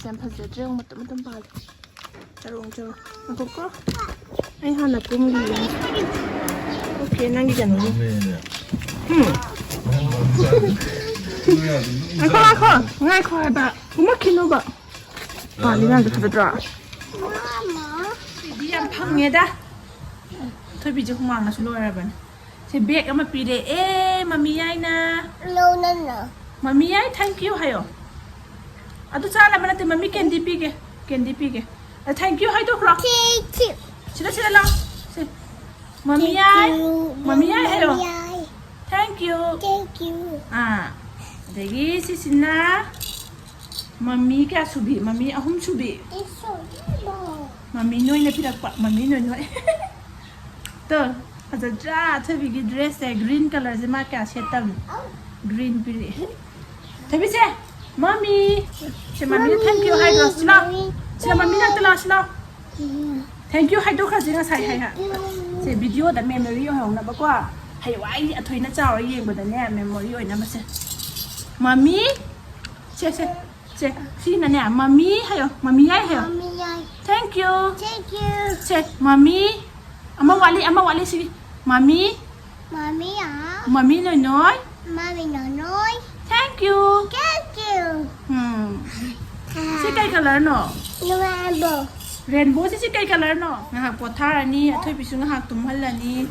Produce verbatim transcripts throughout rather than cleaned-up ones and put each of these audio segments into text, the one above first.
ꯌꯥꯝ ꯐꯖꯗ꯭ꯔꯦ, ꯑꯃꯨꯛ ꯃꯇꯨꯝ ꯃꯇꯨꯝ ꯄꯥꯜꯂꯦ꯫ ꯆꯔꯣꯡ ꯆꯔꯣꯡ꯫ ꯉꯥꯏꯈꯣꯀꯣ꯫ ꯑꯩ ꯍꯥꯟꯅ ꯀꯨꯝꯒꯤꯒꯦ꯫ ꯑꯣꯀꯦ, ꯅꯪꯒꯤ ꯀꯩꯅꯣꯒꯤ꯫ ꯎꯝ꯫ ꯉꯥꯏꯈꯣ, ꯉꯥꯏꯈꯣ꯫ ꯉꯥꯏꯈꯣ ꯍꯥꯏꯕ꯫ ꯀꯨꯝꯃꯛꯈꯤꯅꯣꯕ꯫ ꯄꯥꯜꯂꯤ ꯃꯌꯥꯝꯁꯦ ꯐꯖꯗ꯭ꯔꯣ? ꯁꯤꯗꯤ ꯌꯥꯝ ꯐꯪꯉꯦꯗ꯫ ꯊꯣꯏꯕꯤꯁꯦ ꯍꯨꯃꯥꯡꯅꯁꯨ ꯂꯣꯏꯔꯕꯅꯦ꯫ ꯁꯤ ꯕꯦꯛ ꯑꯃ ꯄꯤꯔꯦ꯫ ꯑꯦ, ꯃꯃꯤ ꯌꯥꯏꯅ꯫ No, no, no. ꯃꯃꯤ ꯌꯥꯏ, thank you ꯍꯥꯏꯌꯣ꯫ ꯑꯗꯨ ꯆꯥꯅꯕ ꯅꯠꯇꯦ, ꯃꯃꯤ ꯀꯦꯟꯗꯤ ꯄꯤꯒꯦ꯫ ꯀꯦꯟꯗꯤ ꯄꯤꯒꯦ꯫ ꯑ, thank you ꯍꯥꯏꯗꯣꯛꯈ꯭ꯔꯣ꯫ Thank you. ꯁꯤꯗ, ꯁꯤꯗ ꯂꯥꯎ꯫ ꯁꯤ꯫ ꯃꯃꯤ ꯌꯥꯏ꯫ Thank you. ꯃꯃꯤ ꯌꯥꯏ ꯍꯥꯏꯌꯣ꯫ ꯃꯃꯤ ꯌꯥꯏ. Thank you. Thank you. ꯑꯥ꯫ ꯑꯗꯒꯤ ꯁꯤꯁꯤꯅ ꯃꯃꯤ ꯀꯌꯥ ꯁꯨꯕꯤ? ꯃꯃꯤ ꯑꯍꯨꯝ ꯁꯨꯕꯤ꯫ It's so beautiful. ꯃꯃꯤ ꯅꯣꯏꯅ ꯄꯤꯔꯛꯄ꯫ ꯃꯃꯤ ꯅꯣꯏ ꯅꯣꯏ꯫ ꯇꯣ, ꯐꯖꯗ꯭ꯔꯥ? ꯑꯊꯣꯏꯕꯤꯒꯤ dress ꯁꯦ green colour ꯁꯦ ꯃꯥ ꯀꯌꯥ ꯁꯦꯠꯇꯕꯅꯤ꯫ Green ꯄꯤꯔꯛꯑꯦ꯫ ꯊꯣꯏꯕꯤꯁꯦ, ꯃꯃꯤ꯫ ꯁꯦ, ꯃꯃꯤꯗ thank you ꯍꯥꯏꯈ꯭ꯔꯣ꯫ ꯁꯤ ꯂꯥꯎ꯫ ꯃꯃꯤ꯫ ꯁꯤꯗ ꯃꯃꯤ ꯅꯥꯛꯇ ꯂꯥꯎ, ꯁꯤ ꯂꯥꯎ꯫ Thank you ꯍꯥꯏꯗꯣꯛꯈ꯭ꯔꯁꯤ ꯉꯁꯥꯏ ꯍꯥꯏ ꯍꯥꯏ꯫ ꯁꯦ, video ꯗ memory ꯑꯣꯏꯍꯧꯅꯕꯀꯣ꯫ ꯍꯌꯦꯡꯋꯥꯏ ꯑꯊꯣꯏꯅ ꯆꯥꯎꯔ ꯌꯦꯡꯕꯗꯅꯦ memory ꯑꯣꯏꯅꯕꯁꯦ꯫ ꯃꯃꯤ꯫ ꯁꯦ, ꯁꯦ, ꯁꯦ꯫ ꯁꯤꯅꯅꯦ, ꯃꯃꯤ ꯍꯥꯏꯌꯣ꯫ ꯃꯃꯤ ꯌꯥꯏ ꯍꯥꯏꯌꯣ꯫ ꯃꯃꯤ ꯌꯥꯏ. Thank you. Thank you. ꯁꯦ, ꯃꯃꯤ꯫ ꯑꯃ ꯋꯥꯠꯂꯤ, ꯑꯃ ꯋꯥꯠꯂꯤ ꯁꯤꯒꯤ꯫ ꯃꯃꯤ꯫ ꯃꯃꯤ, ꯑꯥ꯫ ꯃꯃꯤ ꯅꯣꯏ ꯅꯣꯏ꯫ ꯃꯃꯤ ꯅꯣꯏ ꯅꯣꯏ꯫ Thank you. Thank you. ꯎꯝ꯫ ꯁꯤ ꯀꯩ colour ꯅꯣ? Rainbow. Rainbow ꯁꯤ, ꯁꯤ ꯀꯩ colour ꯅꯣ? ꯉꯥꯏꯍꯥꯛ ꯄꯣꯊꯥꯔꯅꯤ, ꯑꯊꯣꯏꯕꯤꯁꯨ ꯉꯥꯏꯍꯥꯛ ꯇꯨꯝꯍꯜꯂꯅꯤ꯫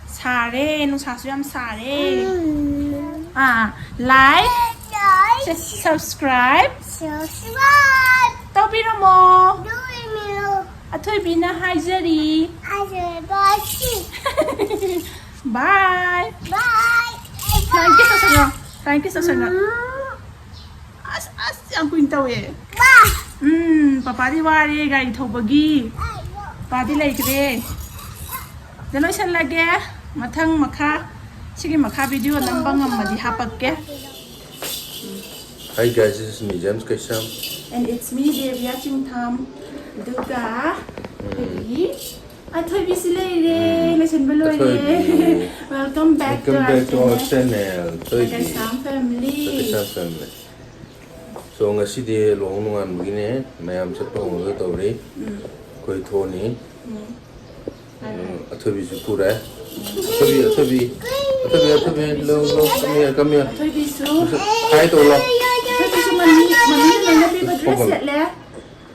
ꯁꯥꯔꯦ, ꯅꯨꯡꯁꯥꯁꯨ ꯌꯥꯝ ꯁꯥꯔꯦ꯫ ꯎꯝ꯫ ꯑꯥ, like, Like. Subscribe. Subscribe. ꯇꯧꯕꯤꯔꯝꯃꯣ꯫ ꯇꯧꯕꯤꯔꯝꯃꯣ꯫ ꯑꯊꯣꯏꯕꯤꯅ ꯍꯥꯏꯖꯔꯤ꯫ ꯍꯥꯏꯖꯔꯤ, bye. Bye. Bye. Flying kiss ꯇꯧꯁꯜꯂꯣ꯫ Flying kiss ꯇꯧꯁꯜꯂꯣ꯫ ꯎꯝ꯫ ꯑꯁ, ꯑꯁ, ꯌꯥꯝ ꯀꯨꯏꯅ ꯇꯧꯋꯦ꯫ ꯎꯝ, ꯄꯄꯥꯗꯤ ꯋꯥꯔꯦ ꯒꯥꯔꯤ ꯊꯧꯕꯒꯤ꯫ ꯄꯄꯥꯗꯤ ꯂꯩꯈ꯭ꯔꯦ꯫ ꯗ ꯂꯣꯏꯁꯜꯂꯒꯦ꯫ ꯃꯊꯪ ꯃꯈꯥ, ꯁꯤꯒꯤ ꯃꯈꯥ video ꯅꯝꯕ ꯉꯝꯃꯗꯤ ꯍꯥꯞꯄꯛꯀꯦ꯫ Hi guys, this is me, James Kaisam. And it's me, Devya Chingtham. ꯑꯗꯨꯒ ꯑꯩꯈꯣꯏꯒꯤ ꯑꯊꯣꯏꯕꯤꯁꯤ ꯂꯩꯔꯦ, ꯎꯝ꯫ ꯂꯣꯏꯁꯟꯕ ꯂꯣꯏꯔꯦ꯫ ꯑꯊꯣꯏꯕꯤ꯫ Welcome back to Welcome our back to our channel. Channel, ꯑꯊꯣꯏꯕꯤ꯫ Kaisam family. Kaisam family. ꯑꯗꯣ ꯉꯁꯤꯗꯤ ꯂꯨꯍꯣꯡ ꯅꯣꯡꯉꯥꯟꯕꯒꯤꯅꯦ, ꯃꯌꯥꯝ ꯆꯠꯄ ꯍꯧꯅꯒ ꯇꯧꯔꯤ꯫ ꯎꯝ꯫ ꯑꯩꯈꯣꯏ ꯊꯣꯛꯑꯅꯤ꯫ ꯎꯝ꯫ ꯎꯝ, ꯑꯊꯣꯏꯕꯤꯁꯨ ꯄꯨꯔꯦ꯫ ꯑꯊꯣꯏꯕꯤ, ꯑꯊꯣꯏꯕꯤ, ꯑꯊꯣꯏꯕꯤ, ꯑꯊꯣꯏꯕꯤ, ꯂꯧ, ꯂꯧ, come here, come here꯫ ꯑꯊꯣꯏꯕꯤꯁꯨ꯫ ꯍꯥꯏ ꯇꯧ ꯂꯥꯎ꯫ ꯑꯊꯣꯏꯕꯤꯁꯨ ꯃꯃꯤ, ꯃꯃꯤꯅ ꯂꯣꯏꯅ ꯄꯤꯕ dress ꯁꯦꯠꯂꯦ꯫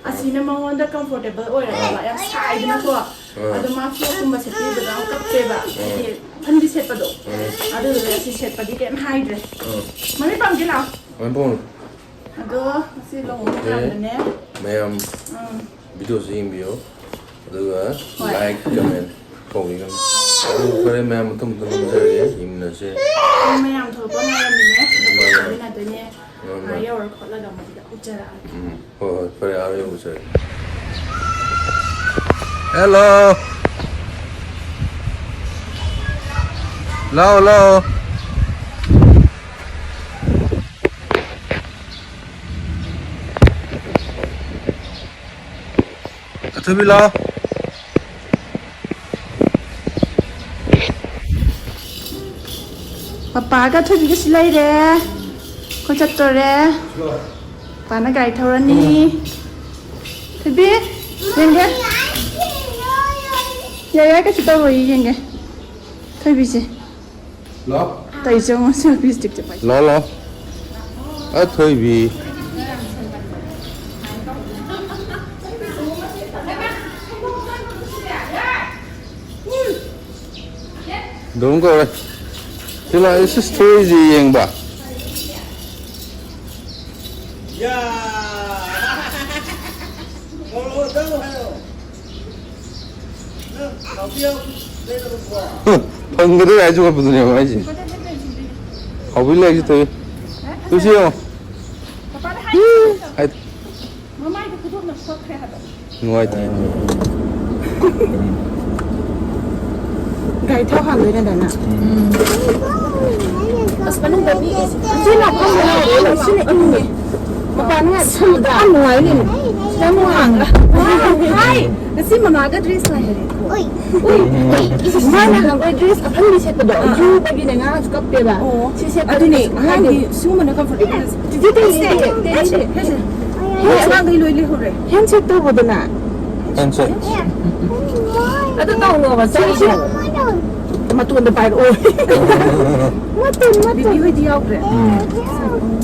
ꯑꯁꯤꯅ ꯃꯉꯣꯟꯗ comfortable ꯑꯣꯏꯔꯕ, ꯌꯥꯝ ꯁꯥꯏꯗꯅꯀꯣ꯫ ꯑꯥ꯫ ꯑꯗꯣ ꯃꯥ frock ꯀꯨꯝꯕ ꯁꯦꯠꯄꯤꯕꯗ ꯌꯥꯝ ꯀꯞꯄꯦꯕ꯫ ꯑꯥ꯫ ꯍꯥꯏꯗꯤ ꯐꯟꯗꯤ ꯁꯦꯠꯄꯗꯣ꯫ ꯑꯥ꯫ ꯑꯗꯨꯗꯨꯅ ꯑꯁꯤ ꯁꯦꯠꯄꯗꯤ ꯀꯩꯝ ꯍꯥꯏꯗ꯭ꯔꯦ꯫ ꯑꯥ꯫ ꯃꯃꯤ ꯄꯥꯝꯒꯦ ꯂꯥꯎ꯫ ꯃꯃꯤ ꯄꯥꯝꯒꯦ꯫ ꯑꯗꯣ ꯉꯁꯤ ꯂꯨꯍꯣꯡꯕ ꯑꯣꯀꯦ꯫ ꯃꯌꯥꯝꯅꯅꯦ꯫ ꯃꯌꯥꯝ ꯎꯝ꯫ Video ꯁꯤ ꯌꯦꯡꯕꯤꯌꯨ꯫ ꯑꯗꯨꯒ ꯍꯣꯏ꯫ Like, comment ꯇꯧꯕꯤꯒꯅꯨ꯫ ꯑꯗꯨ ꯐꯔꯦ, ꯃꯌꯥꯝ ꯃꯊꯪ ꯃꯊꯪ ꯅꯝꯖꯔꯒꯦ, ꯌꯦꯡꯃꯤꯟꯅꯁꯦ꯫ ꯃꯌꯥꯝ ꯊꯣꯛꯂꯛꯄ ꯉꯥꯏꯔꯝꯃꯤꯅꯦ꯫ ꯃꯥꯅꯦ꯫ ꯑꯗꯨꯒ ꯃꯥꯅꯦ꯫ ꯑꯗꯨꯅ ꯑꯗꯨꯅꯦ꯫ ꯃꯥꯅꯦ, ꯑꯥ, ꯃꯥꯅꯦ꯫ ꯌꯧꯔ ꯈꯣꯠꯂꯒ ꯑꯃꯨꯛ ꯎꯠꯆꯔꯛꯑꯒꯦ꯫ ꯎꯝ, ꯍꯣꯏ, ꯍꯣꯏ, ꯐꯔꯦ, ꯑꯥ ꯌꯧꯔ ꯎꯠꯆꯔꯛꯑꯒꯦ꯫ Hello꯫ ꯂꯥꯎ, ꯂꯥꯎ꯫ ꯑꯊꯣꯏꯕꯤ ꯂꯥꯎ꯫ ꯄꯄꯥꯒ ꯊꯣꯏꯕꯤꯒꯁꯨ ꯂꯩꯔꯦ꯫ ꯑꯩꯈꯣꯏ ꯆꯠꯇꯣꯔꯦ꯫ ꯄꯄꯥꯅ ꯒꯥꯔꯤ ꯊꯧꯔꯅꯤ꯫ ꯊꯣꯏꯕꯤ, ꯌꯦꯡꯒꯦ꯫ ꯌꯥꯏ, ꯌꯥꯏ, ꯀꯩꯁꯨ ꯇꯧꯔꯣꯏ, ꯌꯦꯡꯒꯦ꯫ ꯊꯣꯏꯕꯤꯁꯦ꯫ ꯂꯥꯎ꯫ ꯇꯧꯔꯤꯁꯦ ꯌꯦꯡꯉꯣ, selfie stick ꯁꯦ ꯄꯥꯏ꯫ ꯂꯥꯎ, ꯂꯥꯎ꯫ ꯑꯊꯣꯏꯕꯤ꯫ ꯑꯗꯨꯝ ꯀꯧꯔꯦ꯫ ꯁꯤ ꯂꯥꯛꯑꯦ, ꯁꯤ story ꯁꯤ ꯌꯦꯡꯕ꯫ ꯐꯪꯒꯗꯣꯏ ꯍꯥꯏꯁꯨ ꯈꯣꯠꯄꯗꯨꯅꯦꯕ ꯍꯥꯏꯁꯦ꯫ ꯍꯧꯕꯤ ꯂꯩꯔꯤꯁꯤ ꯇꯧꯏ꯫ ꯇꯨꯁꯤ ꯌꯦꯡꯉꯣ꯫ ꯍꯥꯏ꯫ ꯃꯃꯥꯏꯗꯣ ꯈꯨꯗꯣꯞꯅ ꯐꯛꯈ꯭ꯔꯦ ꯍꯥꯏꯕ꯫ ꯅꯨꯡꯉꯥꯏꯇꯦ꯫ ꯒꯥꯔꯤ ꯊꯥꯎ ꯍꯥꯟꯗꯣꯏꯅꯦꯗꯅ꯫ ꯎꯝ꯫ ꯑꯁ, ꯃꯅꯨꯡꯗ ꯃꯤ ꯁꯤꯅ ꯐꯝꯕ ꯌꯥꯎꯔꯦ, ꯁꯤꯅ ꯏꯪꯉꯦ꯫ ꯃꯄꯥꯟ ꯉꯥꯏ ꯁꯨꯝ ꯌꯥꯝ ꯅꯨꯡꯉꯥꯏꯅꯦ꯫ ꯁꯤꯗ ꯑꯃꯨꯛ ꯍꯥꯡꯉꯦ꯫ ꯍꯥꯏ꯫ ꯉꯁꯤ ꯃꯃꯥꯒ ꯗ꯭ꯔꯦꯁ ꯂꯩꯍꯜꯂꯦꯀꯣ꯫ ꯎꯏ꯫ ꯎꯏ꯫ ꯃꯥꯅ ꯅꯍꯥꯟꯈꯣꯏ ꯗ꯭ꯔꯦꯁ ꯑꯍꯟꯕꯤ ꯁꯦꯠꯄꯗꯣ, ꯑꯥ, ꯑꯥ꯫ ꯌꯨꯕꯒꯤꯅꯦ ꯉꯔꯥꯡꯁꯨ ꯀꯞꯄꯦꯕ꯫ ꯑꯣ꯫ ꯁꯤ ꯁꯦꯠꯄꯗꯣ ꯑꯗꯨꯅꯦ, ꯀꯩꯁꯨ ꯀꯥꯏꯗꯦ꯫ ꯑꯉꯥꯡꯗꯤ ꯁꯤꯒꯨꯝꯕꯅ ꯀꯝꯐꯣꯔꯇꯦꯕꯜ ꯑꯣꯏꯁꯦ꯫ ꯇꯤꯇꯤ ꯇꯦꯟꯁꯦ, ꯇꯦꯟꯁꯦ꯫ ꯍꯦꯟꯁꯦ꯫ ꯍꯦꯟꯁꯦ꯫ ꯍꯣꯏ, ꯑꯉꯥꯡꯈꯩ ꯂꯣꯏ ꯂꯩꯍꯧꯔꯦ꯫ ꯍꯦꯟꯁꯦꯠ ꯇꯧꯕꯗꯅ꯫ ꯍꯦꯟꯁꯦꯠ꯫ ꯑꯗꯨ ꯇꯧꯅꯣꯕ, ꯆꯠꯁꯦ꯫ ꯃꯇꯣꯟꯗ ꯄꯥꯏꯔꯛꯑꯣ꯫ ꯃꯇꯣꯟ, ꯃꯇꯣꯟ꯫ ꯕꯤꯕꯤ ꯍꯣꯏꯗꯤ ꯌꯥꯎꯈ꯭ꯔꯦ꯫ ꯎꯝ꯫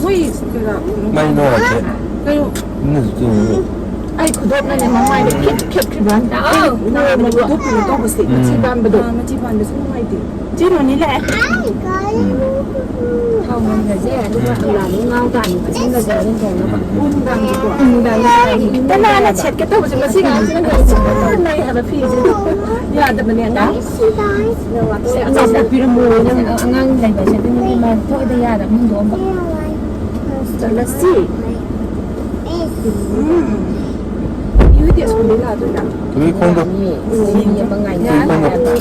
ꯃꯣꯏ ꯀꯩꯅꯣ, ꯃꯩ ꯅꯨꯡꯉꯥꯏꯇꯦ꯫ ꯀꯩꯅꯣ, ꯏꯟꯅꯁꯨ ꯇꯤꯡꯉꯤ꯫ ꯑꯩ ꯈꯨꯗꯣꯞꯅꯅꯦ ꯃꯃꯥꯏꯗ ꯈꯤꯠ ꯈꯦꯠꯈ꯭ꯔꯤꯕ ꯋꯥꯅꯤ꯫ ꯑꯥꯎ, ꯅꯣꯡꯃ ꯈꯨꯗꯣꯞ ꯀꯩꯅꯣ ꯇꯧꯕꯁꯦ, ꯎꯝ꯫ ꯃꯆꯤ ꯄꯥꯟꯕꯗꯣ꯫ ꯑꯥ, ꯃꯆꯤ ꯄꯥꯟꯕꯁꯨ ꯅꯨꯡꯉꯥꯏꯇꯦ꯫ ꯆꯦ ꯔꯣꯅꯤ ꯂꯥꯛꯑꯦ꯫ ꯊꯥꯎ ꯉꯝꯒꯁꯦ, ꯑꯗꯨꯒ ꯎꯝ꯫ ꯑꯂꯨ ꯉꯥꯎ ꯇꯥꯅꯤ, ꯆꯤꯡꯒꯁꯦ ꯑꯗꯨꯝ ꯇꯧꯅꯕ꯫ ꯎꯝ꯫ ꯅꯨꯡꯗꯥꯡꯒꯤꯀꯣ꯫ ꯅꯨꯡꯗꯥꯡꯒꯤ ꯇꯔꯥꯅ ꯁꯦꯠꯀꯦ ꯇꯧꯕꯁꯦ, ꯃꯁꯤ ꯉꯥꯛꯁꯤꯅ ꯂꯩ ꯍꯥꯏꯕ ꯐꯤꯁꯦ꯫ ꯌꯥꯗꯕꯅꯦ, ꯑꯉꯥꯡ꯫ ꯑꯆꯥꯄꯣꯠ ꯄꯤꯔꯝꯃꯣ, ꯅꯪ꯫ ꯑꯉꯥꯡ ꯂꯩꯕꯁꯦ ꯑꯗꯨꯝ ꯏꯃꯥ ꯊꯣꯛꯑꯗ ꯌꯥꯗꯕ ꯏꯃꯨꯡꯗ ꯑꯣꯟꯕ꯫ ꯆꯠꯂꯁꯤ꯫ ꯎꯝ꯫ ꯌꯨꯗꯤ ꯑꯁꯣꯝꯗꯩ ꯂꯥꯛꯑꯗꯣꯏꯔꯥ? ꯀꯔꯤ ꯈꯣꯡꯗ? ꯎꯝ, ꯃꯤ ꯑꯃ ꯉꯥꯏꯅ ꯀꯔꯤ ꯈꯣꯡꯗ? ꯂꯩꯔꯕ꯫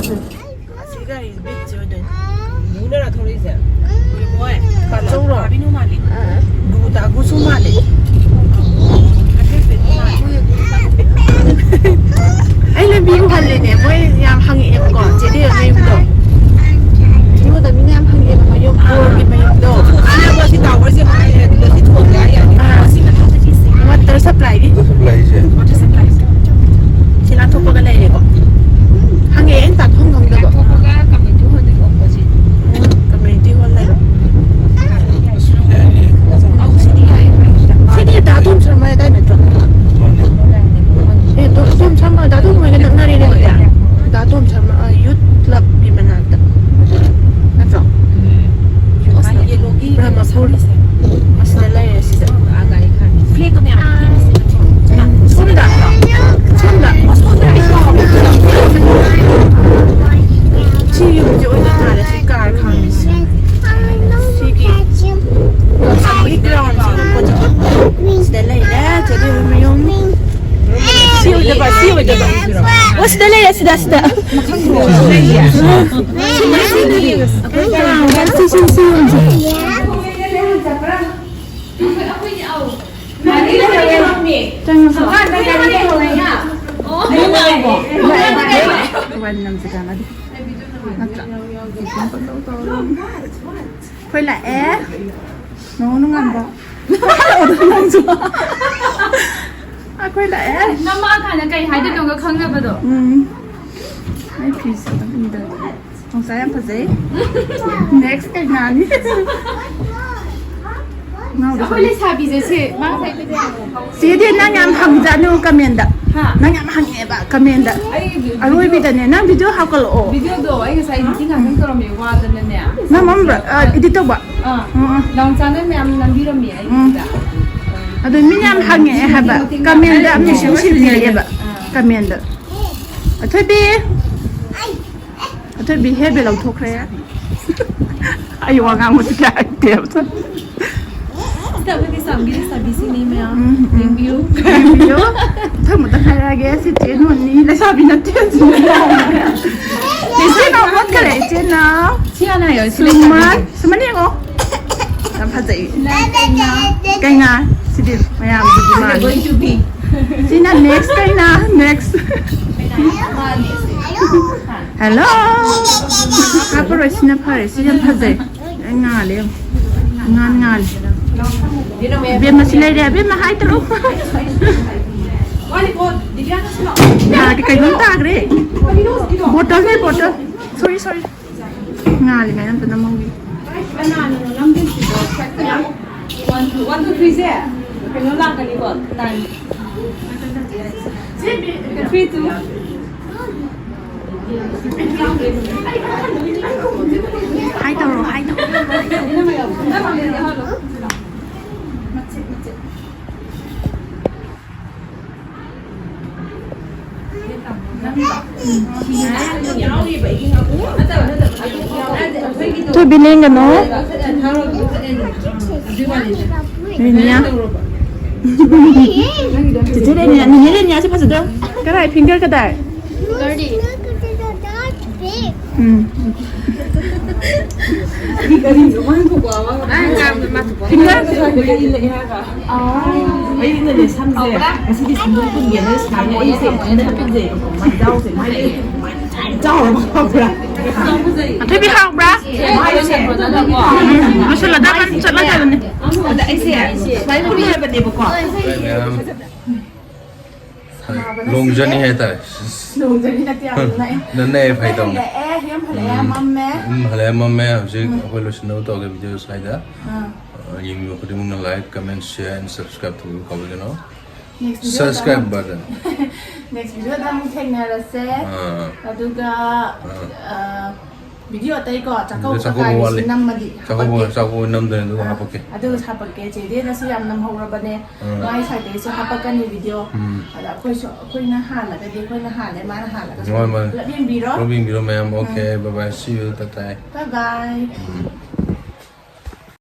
ꯑꯁꯤ ꯒꯥꯔꯤ ꯕꯤꯠꯁꯦ ꯑꯣꯏꯗꯣꯏꯅꯦ꯫ ꯃꯨꯅꯔ ꯊꯧꯔꯛꯏꯁꯦ? ꯃꯣꯏ ꯀꯥꯆꯧꯔꯣ? ꯕꯤꯅꯨ ꯃꯥꯜꯂꯤ꯫ ꯗꯨꯒꯨ ꯗꯥꯒꯨꯁꯨ ꯃꯥꯜꯂꯤ꯫ ꯑꯩ ꯂꯝꯕꯤ ꯎꯍꯜꯂꯤꯅꯦ, ꯃꯣꯏ ꯌꯥꯝ ꯍꯪꯉꯛꯑꯦꯕꯀꯣ, ꯆꯦ ꯗꯦꯕ ꯃꯌꯨꯝꯗꯣ꯫ ꯃꯤꯉꯣꯟꯗ ꯃꯤꯅ ꯌꯥꯝ ꯍꯪꯉꯛꯑꯦꯕ, ꯃꯌꯨꯝ, ꯕꯣꯔꯒꯤ ꯃꯌꯨꯝꯗꯣ꯫ ꯑꯥ, ꯃꯣꯏ ꯁꯤ ꯇꯥꯋꯔꯁꯦ ꯍꯥꯏꯔꯦ, ꯑꯗꯨꯗ ꯁꯤ ꯊꯣꯟꯒꯦ ꯍꯥꯏ ꯌꯥꯅꯤ꯫ ꯑꯥ꯫ ꯁꯤ ꯃꯊꯛꯇ ꯁꯤ ꯁꯤ꯫ ꯋꯥꯇꯔ ꯁꯄ꯭ꯂꯥꯏꯒꯤ꯫ ꯋꯥꯇꯔ ꯁꯄ꯭ꯂꯥꯏꯁꯦ꯫ ꯋꯥꯇꯔ ꯁꯄ꯭ꯂꯥꯏꯁꯦ꯫ ꯁꯤ ꯂꯥꯟꯊꯣꯛꯄꯒ ꯂꯩꯔꯦꯀꯣ꯫ ꯍꯪꯉꯛꯑꯦ, ꯑꯩꯅ ꯇꯥꯛꯐꯝ ꯈꯪꯗꯕ꯫ ꯂꯥꯟꯊꯣꯛꯄꯒ ꯀꯝꯃ꯭ꯌꯨꯅꯤꯇꯤ ꯍꯣꯜꯗꯒꯤ ꯑꯣꯄꯣꯖꯤꯠ꯫ ꯎꯝ, ꯀꯝꯃ꯭ꯌꯨꯅꯤꯇꯤ ꯍꯣꯜ ꯂꯩꯔꯦ꯫ ꯌꯥꯏꯌꯦ꯫ ꯑꯧ, ꯁꯤꯗꯤ ꯌꯥꯏꯌꯦ꯫ ꯁꯤꯗꯤ ꯗꯥ ꯇꯣꯝ ꯁꯔꯃ ꯑꯗꯥꯏ ꯅꯠꯇ꯭ꯔꯣ? ꯑꯦ, ꯇꯣꯝ, ꯇꯣꯝ ꯁꯔꯃ, ꯗꯥ ꯇꯣꯝ ꯍꯣꯏꯒ ꯅꯛꯅꯔꯦꯅꯦ ꯑꯗꯨꯗꯤ꯫ ꯗꯥ ꯇꯣꯝ ꯁꯔꯃ, ꯑ, ꯌꯨꯠ ꯀ꯭ꯂꯕꯀꯤ ꯃꯅꯥꯛꯇ꯫ ꯅꯠꯇ꯭ꯔꯣ? ꯎꯝ꯫ ꯕ꯭ꯔꯍꯃꯄꯨꯔ꯫ ꯑꯁꯤꯗ ꯂꯩꯔꯦ, ꯁꯤꯗ꯫ ꯐ꯭ꯂꯦꯛꯇꯣ ꯃꯌꯥꯝ ꯁꯣꯝꯗ꯫ ꯁꯣꯝꯗ꯫ ꯁꯤ ꯌꯨꯝꯁꯦ ꯑꯣꯏꯗꯣꯏ ꯃꯥꯜꯂꯦ, ꯁꯤ ꯀꯥꯔ ꯈꯥꯝꯃꯤꯁꯦ꯫ ꯁꯤꯒꯤ ꯁꯥꯡꯕꯒꯤ ꯒ꯭ꯔꯥꯎꯟꯁꯤꯗꯀꯣ ꯆꯠꯂꯦ꯫ ꯁꯤꯗ ꯂꯩꯔꯦ, ꯆꯦ ꯕꯦꯝꯃ ꯃꯌꯨꯝ꯫ ꯁꯤ ꯑꯣꯏꯗꯕ, ꯁꯤ ꯑꯣꯏꯗꯕ꯫ ꯑꯣ, ꯁꯤꯗ ꯂꯩꯔꯦ, ꯁꯤꯗ, ꯁꯤꯗ꯫ ꯁꯤ, ꯁꯤ, ꯁꯤ ꯌꯨꯝꯁꯦ꯫ ꯆꯪꯉꯣ꯫ ꯋꯥꯔꯤ ꯅꯝꯁꯤ ꯀꯥꯟꯅꯗꯦ꯫ ꯅꯠꯇ꯭ꯔꯥ? ꯑꯩꯈꯣꯏ ꯂꯥꯛꯑꯦ꯫ ꯅꯣꯡ ꯅꯨꯡꯉꯥꯟꯕ꯫ ꯅꯪꯁꯨ꯫ ꯑꯩꯈꯣꯏ ꯂꯥꯛꯑꯦ꯫ ꯅꯃꯥ ꯀꯥꯏꯅ ꯀꯩ ꯍꯥꯏꯗꯣꯏꯅꯣꯒ ꯈꯪꯗꯕꯗꯣ꯫ ꯎꯝ꯫ ꯑꯩ ꯐꯤꯁꯦ ꯑꯗꯨꯝ ꯏꯟꯗ꯫ ꯅꯥꯎꯆꯥ ꯌꯥꯝ ꯐꯖꯩ꯫ Next ꯀꯩꯅꯥꯅꯤ꯫ ꯉꯥꯎꯗ ꯑꯩꯈꯣꯏ ꯂꯩꯁꯥꯕꯤꯁꯦ ꯁꯤ ꯃꯥ ꯉꯁꯥꯏ ꯆꯦꯗꯤ ꯅꯪ ꯌꯥꯝ ꯍꯪꯖꯥꯠꯅꯤ ꯀꯃꯦꯟꯗ꯫ ꯍꯥ? ꯅꯪ ꯌꯥꯝ ꯍꯪꯉꯦꯕ ꯀꯃꯦꯟꯗ꯫ ꯑꯩ video ꯑꯔꯣꯏꯕꯤꯗꯅꯦ ꯅꯪ video ꯍꯥꯞꯀꯠꯂꯛꯑꯣ꯫ Videoꯗꯣ ꯑꯩ ꯉꯁꯥꯏ editing ꯉꯥꯛꯇꯪ ꯇꯧꯔꯝꯃꯦ ꯋꯥꯗꯅꯅꯦ꯫ ꯅꯝꯃꯝꯕ꯭ꯔꯥ? ꯑ, edit ꯇꯧꯕ? ꯑꯥ꯫ ꯑꯥ, ꯑꯥ꯫ ꯅꯥꯎꯆꯥꯅ ꯃꯌꯥꯝ ꯅꯝꯕꯤꯔꯝꯃꯦ ꯑꯩ ꯎꯝ꯫ ꯑꯗꯨ ꯃꯤ ꯌꯥꯝ ꯍꯪꯉꯛꯑꯦ ꯍꯥꯏꯕ ꯃꯇꯦꯡ ꯀꯃꯦꯟꯗ ꯄꯥꯡꯅꯔꯦ꯫ ꯑꯃꯨꯛ ꯁꯤꯟꯕꯤꯔꯛꯑꯦꯕ꯫ ꯑꯥ꯫ ꯀꯃꯦꯟꯗ꯫ ꯑꯊꯣꯏꯕꯤ꯫ ꯑꯊꯣꯏꯕꯤ hair band ꯂꯧꯊꯣꯛꯈ꯭ꯔꯦ꯫ ꯑꯩ ꯋꯥ ꯉꯥꯡꯕꯁꯨ ꯀꯌꯥ ꯍꯩꯇꯦꯕ꯫ ꯁꯤꯗ ꯑꯩꯈꯣꯏ ꯂꯩꯁꯥꯕꯤꯒꯤ ꯂꯩꯁꯥꯕꯤꯁꯤꯡꯅꯤ ꯃꯌꯥꯝ꯫ ꯎꯝ, ꯎꯝ꯫ ꯌꯦꯡꯕꯤꯌꯨ꯫ ꯌꯦꯡꯕꯤꯌꯨ꯫ ꯃꯊꯪ ꯃꯊꯪ ꯍꯥꯏꯔꯛꯑꯒꯦ꯫ ꯁꯤ ꯆꯦ ꯅꯣꯅꯤ ꯂꯩꯁꯥꯕꯤ ꯅꯠꯇꯦ꯫ ꯏꯆꯦ ꯅꯥꯎ ꯃꯣꯠꯈꯔꯦ, ꯏꯆꯦ ꯅꯥꯎ꯫ ꯁꯤ ꯍꯥꯟꯅ ꯍꯥꯏꯌꯣ, ꯁꯤ ꯁꯨꯃꯟ꯫ ꯂꯩꯁꯥꯕꯤ꯫ ꯁꯨꯃꯟ ꯌꯦꯡꯉꯣ꯫ ꯌꯥꯝ ꯐꯖꯩ꯫ ꯀꯩꯅꯥ꯫ ꯀꯩꯅꯥ꯫ ꯁꯤꯗꯤ ꯃꯌꯥꯝꯒꯤ demand꯫ Going to be꯫ ꯁꯤꯅ next ꯀꯩꯅꯥ, next꯫ ꯃꯥꯅꯤ꯫ Hello꯫ ꯍꯥꯞꯄꯔꯣꯏ, ꯁꯤꯅ ꯐꯔꯦ꯫ ꯁꯤ ꯌꯥꯝ ꯐꯖꯩ꯫ ꯉꯥꯜꯂꯦ ꯌꯦꯡꯉꯣ꯫ ꯉꯥꯟ ꯉꯥꯜꯂꯦ꯫ ꯏꯕꯦꯝꯃ ꯁꯤ ꯂꯩꯔꯦ꯫ ꯏꯕꯦꯝꯃ ꯍꯥꯏ ꯇꯧꯔꯣ꯫ ꯉꯥꯜꯂꯦ, ꯀꯩꯅꯣꯝ ꯇꯥꯈ꯭ꯔꯦ꯫ Bottle ꯅꯦ, bottle꯫ Sorry, sorry꯫ ꯉꯥꯜꯂꯤ ꯃꯌꯥꯝ ꯑꯝꯇ ꯅꯝꯍꯧꯒꯦ꯫ ꯀꯅꯥꯅꯅꯣ ꯅꯝꯗꯣꯏꯁꯤꯕꯣ? One, two, one, two, three ꯁꯦ ꯀꯩꯅꯣ ꯂꯥꯛꯀꯅꯤꯀꯣ, time꯫ Three, two꯫ Hi ꯇꯧꯔꯣ, hi ꯇꯧꯔꯣ꯫ ꯊꯣꯏꯕꯤ ꯂꯦꯡꯒꯅꯣ꯫ ꯔꯦꯅꯤꯌꯥ꯫ ꯆꯤꯆꯦ ꯔꯦꯅꯤꯌꯥ, ꯅꯦꯅꯦ ꯔꯦꯅꯤꯌꯥꯁꯦ ꯐꯖꯗ꯭ꯔꯣ? ꯀꯗꯥꯏ? Finger ꯀꯗꯥꯏ? Dirty. ꯎꯝ꯫ ꯑꯩꯅꯅꯦ ꯁꯝꯁꯦ ꯉꯁꯤꯗꯤ ꯁꯝꯕꯨꯜ ꯄꯨꯟꯒꯦꯅ ꯁꯨꯃꯥꯏꯅ ꯑꯩꯁꯦ ꯏꯊꯟꯗ ꯄꯨꯟꯖꯩ꯫ ꯃꯥꯏ ꯆꯥꯎꯁꯦ ꯃꯥꯏ ꯆꯥꯎꯔꯕ ꯈꯪꯕ꯭ꯔꯥ? ꯑꯊꯣꯏꯕꯤ ꯍꯥꯎꯕ꯭ꯔꯥ? ꯃꯥꯏꯁꯦ ꯂꯣꯏꯁꯤꯜꯂꯗꯕꯅꯤ, ꯆꯠꯂꯗꯕꯅꯤ꯫ ꯑꯗ ꯑꯩꯁꯦ ꯁꯨꯃꯥꯏꯅ ꯄꯨꯜꯂꯨꯔꯕꯅꯦꯕꯀꯣ꯫ ꯂꯣꯡ ꯖꯔꯅꯤ ꯍꯥꯏꯇꯥꯔꯦ꯫ ꯂꯣꯡ ꯖꯔꯅꯤ ꯅꯠꯇꯦ, ꯌꯥꯝ ꯅꯛꯑꯦ꯫ ꯅꯛꯑꯦ, ꯐꯥꯒꯤ ꯇꯧꯅꯦ꯫ ꯍꯜꯂꯛꯑꯦ, ꯌꯨꯝ ꯍꯜꯂꯛꯑꯦ, ꯎꯝ꯫ ꯃꯝꯃꯦ꯫ ꯎꯝ, ꯍꯜꯂꯛꯑꯦ, ꯃꯝꯃꯦ꯫ ꯍꯧꯖꯤꯛ ꯎꯝ꯫ ꯑꯩꯈꯣꯏ ꯂꯣꯏꯁꯤꯟꯅꯕ ꯇꯧꯒꯦ ꯚꯤꯗꯤꯑꯣ ꯁ꯭ꯋꯥꯏꯗ꯫ ꯑꯥ꯫ ꯑ, ꯌꯦꯡꯕꯤꯕ ꯈꯨꯗꯤꯡꯃꯛꯅ like, comment, share and subscribe ꯇꯧꯕꯤꯌꯨ ꯀꯥꯎꯕꯤꯒꯅꯨ꯫ Next video ꯗ subscribe ꯑꯃꯨꯛ button꯫ Next video ꯗ ꯑꯃꯨꯛ ꯊꯦꯡꯅꯔꯁꯦ꯫ ꯑꯥ꯫ ꯑꯗꯨꯒ, ꯑꯥ꯫ ꯑ, ꯚꯤꯗꯤꯑꯣ ꯑꯇꯩꯀꯣ, ꯆꯥꯛꯀꯧꯕ ꯆꯥꯛꯀꯧꯕ ꯀꯥꯏꯅꯁꯨ ꯋꯥꯠꯂꯤ꯫ ꯅꯝꯃꯗꯤ ꯆꯥꯛꯀꯧꯕ, ꯍꯥꯄꯛꯀꯦ꯫ ꯆꯥꯛꯀꯧꯕ ꯅꯝꯗꯣꯏꯅꯦ, ꯑꯗꯨꯒ ꯑꯥ꯫ ꯍꯥꯄꯛꯀꯦ꯫ ꯑꯗꯨꯒ ꯍꯥꯄꯛꯀꯦ꯫ ꯆꯦꯗꯦꯅꯁꯨ ꯌꯥꯝ ꯅꯝꯍꯧꯔꯕꯅꯦ꯫ ꯑꯥ꯫ ꯃꯥꯒꯤ ꯁꯥꯏꯠꯇꯒꯤꯁꯨ ꯍꯥꯄꯛꯀꯅꯤ ꯚꯤꯗꯤꯑꯣ꯫ ꯎꯝ꯫ ꯑꯗ ꯑꯩꯈꯣꯏꯁꯨ, ꯑꯩꯈꯣꯏꯅ ꯍꯥꯜꯂꯒꯗꯤ ꯑꯩꯈꯣꯏꯅ ꯍꯥꯜꯂꯦ, ꯃꯥꯅ ꯍꯥꯜꯂꯒꯁꯨ ꯃꯥꯅꯦ, ꯃꯥꯅꯦ꯫ ꯄꯨꯂꯞ ꯌꯦꯡꯕꯤꯔꯣ꯫ ꯄꯨꯂꯞ ꯌꯦꯡꯕꯤꯔꯣ ꯃꯌꯥꯝ꯫ Okay, um. Bye bye, see you, ꯇꯥꯏ ꯇꯥꯏ꯫ Bye bye꯫ ꯎꯝ꯫